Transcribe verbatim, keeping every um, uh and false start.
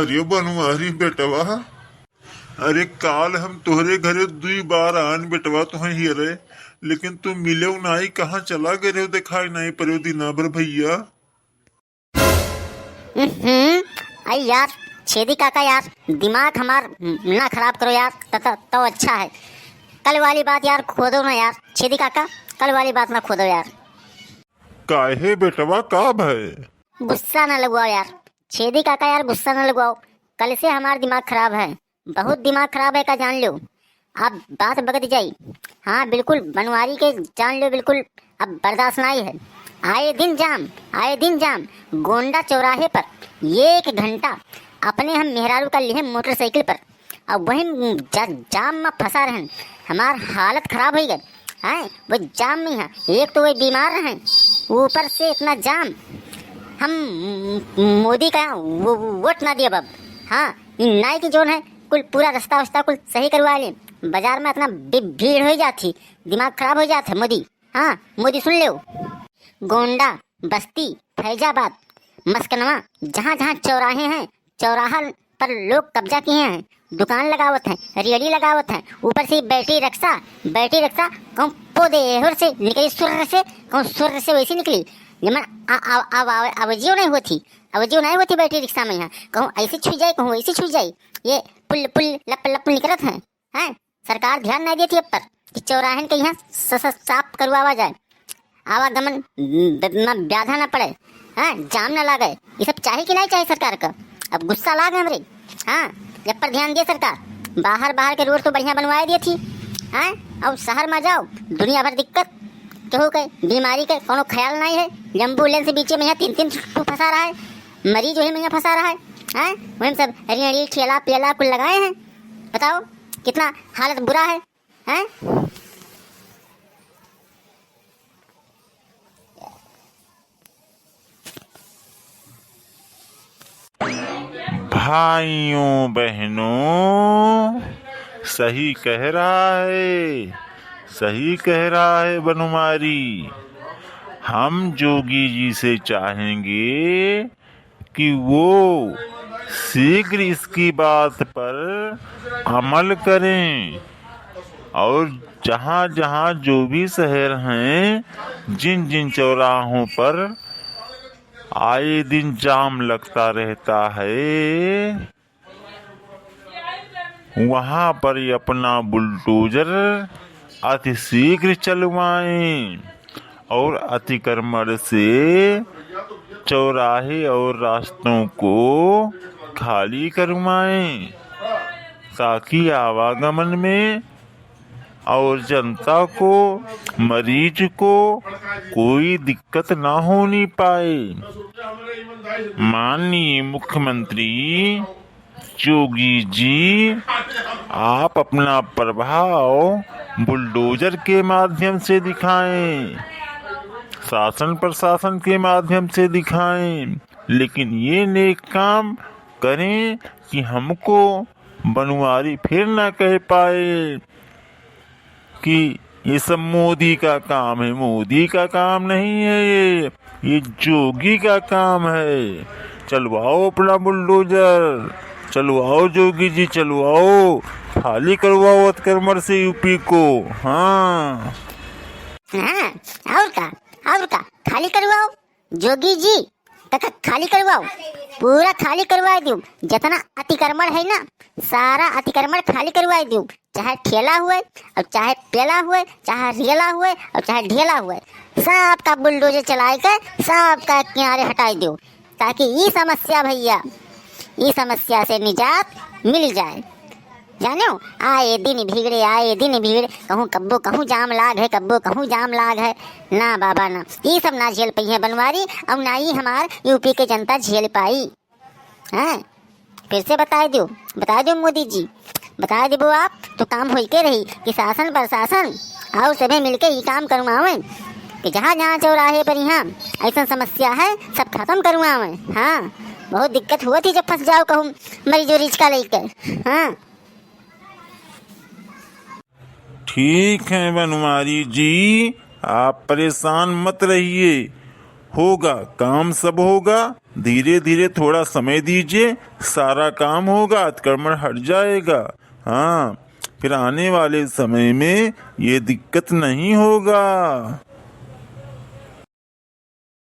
अरे बनवारी बेटवा, अरे काल हम तोहरे घरे दुई बार आन बेटवा, तोहे हेरे, लेकिन तू मिलेउ नाई, कहाँ चला गए रहो, देखाई नाई पड़े दिना भर भैया। हम्म, आई यार, छेदी काका यार, दिमाग हमार ना खराब करो यार, त, त, तो अच्छा है। कल वाली बात यार खोदो ना यार, छेदी काका, कल वाली बात ना खोदो यार। काहे बेटवा, का भय? गुस्सा ना लगवाओ यार, छेदी काका यार, गुस्सा ना लगवाओ। कल से हमार दिमाग खराब है, बहुत दिमाग खराब है का जान लो। अब बात बगत जाई। हाँ बिल्कुल, बनवारी के जान लो बिल्कुल, अब बर्दाश्त नाई है। आए दिन जाम, आए दिन जाम। गोंडा चौराहे पर एक घंटा अपने हम मेहरारू का लिए मोटरसाइकिल पर, अब वही जा-, जाम में फंसा रहन। हमार हालत खराब होइ गए हैं, वो जाम में है। एक तो वो बीमार रहे, ऊपर से इतना जाम। हम मोदी का वो-, वोट ना दिए अब। हाँ, इन नाई की जोन है, कुल पूरा रास्ता वास्ता कुल सही करवा ले। बाजार में इतना भी-, भीड़ होइ जात ही, दिमाग खराब होइ जात है मोदी। हाँ, मोदी सुन लेव। गोंडा, बस्ती, फैजाबाद, मस्कनवा, जहाँ जहाँ चौराहे हैं, चौराहा पर लोग कब्जा किए हैं, दुकान लगावत हैं, रेहड़ी लगावत हैं, ऊपर से बैटरी रिक्शा, बैटरी रिक्शा कहूँ पोदे होर से निकली, सुर्र से, कहूँ सुर्र से वैसी निकली। जमन आ-, आ-, आ-, आ-, आवाजियो नहीं होती, आवाजियो नहीं होती बैटरी रिक्शा में यहाँ। कहूँ ऐसे छुई जाए, कहूँ वैसे छुई जाए। ये पुल, पुल, लप, लप निकलत हैं। हैं? सरकार ध्यान नहीं देती अब पर कि चौराहन के यहाँ स-, स-, साफ करवावा जाए, आवागमन न, न, बाधा न पड़े, हैं? जाम न लागे। ये सब चाही कि नहीं चाही सरकार का? अब गुस्सा लाग हमरे। हाँ, ये पर ध्यान दे सरकार, बाहर, बाहर के रोड तो बढ़िया बनवाए दिए थी, हैं? अब शहर में जाओ, दुनिया भर दिक्कत, केहू के बीमारी के कोनो ख्याल नहीं है। एम्बुलेंस बीचे में यहाँ तीन तीन ठो फंसा रहा है, मरीज वही में यहाँ फंसा रहा है, हैं? वही में सब रेहड़ी, ठेला, पेला कुल लगाए हैं। बताओ, कितना हालत बुरा है, हैं? भाइयों बहनों, सही कह रहा है, सही कह रहा है बनवारी। हम जोगी जी से चाहेंगे कि वो शीघ्र इसकी बात पर अमल करें और जहाँ-जहाँ जो भी शहर हैं, जिन-जिन चौराहों पर आए दिन जाम लगता रहता है, वहाँ पर ये अपना बुलडोजर अति शीघ्र चलवाएं और अतिक्रमण से चौराहे और रास्तों को खाली करवाएं, ताकि आवागमन में और जनता को, मरीज को कोई दिक्कत ना होनी पाए। माननीय मुख्यमंत्री योगी जी, आप अपना प्रभाव बुलडोजर के माध्यम से दिखाएं, शासन प्रशासन के माध्यम से दिखाएं, लेकिन ये नेक काम करें कि हमको बनवारी फिर ना कह पाए कि ये सब मोदी का काम है। मोदी का काम नहीं है ये, ये जोगी का काम है। चलवाओ अपना बुलडोजर, चलवाओ जोगी जी, चलवाओ, खाली करवाओ अतिक्रमण से यूपी को। हाँ। हाँ, और का, और का, खाली करवाओ। जोगी जी, तक खाली करवाओ, पूरा खाली करवा दियो। जितना अतिक्रमण है ना, सारा अतिक्रमण खाली करवा दियो। चाहे ठेला हुए, और चाहे पेला हुए, चाहे रेला हुए, और चाहे ढेला हुए, सबका बुलडोजर चलाए के सबका किनारे हटाई दियो, ताकि ई समस्या भैया, ई समस्या से निजात मिल जाए। जानो, आए दिन भीड़, आए दिन भीड़, कहूँ कब्बो कहूँ जाम लाग है, कब्बो कहूँ जाम लाग है। ना बाबा ना, ई सब ना झेल पइहे बनवारी, और ना ही हमार यूपी के जनता झेल पाई। हैं? फिर से बताए दो, बताए दो मोदी जी, बताए देबो आप तो काम होई के रही कि शासन प्रशासन और सभे मिलके ई काम करवावें कि जहाँ जहाँ चौराहे पर यहाँ ऐसा समस्या है, सब खत्म करवावें। हाँ, बहुत दिक्कत हुआ थी जब फंस जाओ कहूँ मरीजो रिक्शा लेके। हाँ। ठीक है बनवारी जी, आप परेशान मत रहिए, होगा काम, सब होगा। धीरे धीरे थोड़ा समय दीजिए, सारा काम होगा, अतिक्रमण हट जाएगा। हाँ, फिर आने वाले समय में ये दिक्कत नहीं होगा।